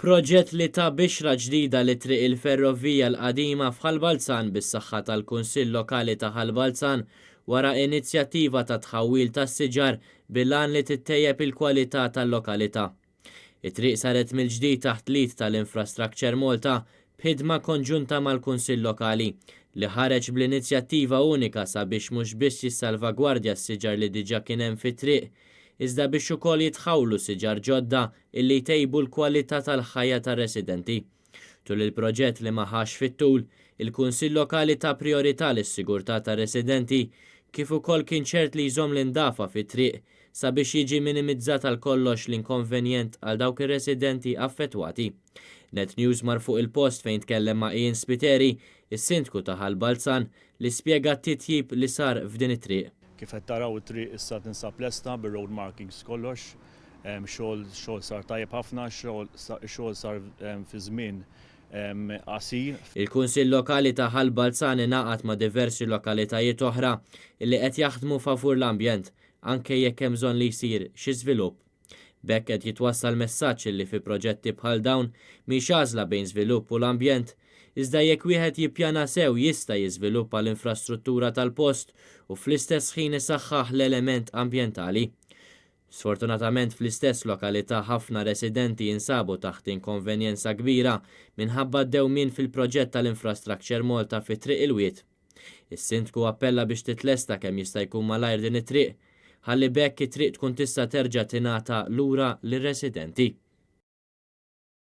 Proġett li ta bixra ġdida li Triq il-Ferrovija l-Qadima f'Ħal Balzan bis-saħħa tal-Kunsill Lokali ta' Ħal Balzan wara inizjattiva ta' tħawwil tas-siġar bil-għan li tittejjeb il-kwalità tal-lokalità. It-triq saret mill-ġdid taħt l-id tal-Infrastructure Malta b'ħidma konġunta mal-Kunsill Lokali, li ħareġ bl-inizjattiva unika sabiex mhux biss jissalvagwardja s-siġar li diġà kien hemm fit-triq, iżda biex ukoll jitħawlu siġar ġodda illi jtejbu l-kwalità tal-ħajja tar-residenti. Tul il-proġett li ma ħax fit-tul, il-Kunsill Lokali ta prijorità lis-sigurtà tar-residenti kif ukoll kien ċert li jżomm l-indafa fit-triq sabiex jiġi minimizzat għal kollox l-inkonvenjent għal dawk ir-residenti affettwati. Net News mar fuq il-post fejn tkellem ma' Ian Spiteri, is-Sindku ta' Ħal Balzan, li spjega t-titjib li sar f'din it-triq. Kif qed taraw it-triq issa tinsab lesta bir-road markings kollox. Xogħol xogħol sar tajjeb ħafna, xogħol sar fi żmien qasir. Il-Kunsill Lokali ta' Ħal Balzan ingħaqad ma' diversi lokalitajiet oħra li qed jaħdmu favur l-ambjent, anke jekk hemm bżonn li jsir xi żvilupp. B'hekk qed jitwassal messaġġ li fi proġetti bħal dawn mhix għażla bejn żvilupp u l-ambjent, iżda jekk wieħed jippjana sew jista' jiżviluppa l-infrastruttura tal-post u fl-istess ħin isaħħaħ l-element ambjentali. Sfortunatament fl-istess lokalità ħafna residenti jinsabu taħt inkonvenjenza kbira minħabba d-dewmien fil-proġett tal-Infrastructure Malta fi Triq il-Wied. Is-Sindku appella biex titlesta kemm jista' jkun malajr din it-triq, ħalli b'hekk it-triq tkun tista' terġa' tingħata lura lir-residenti.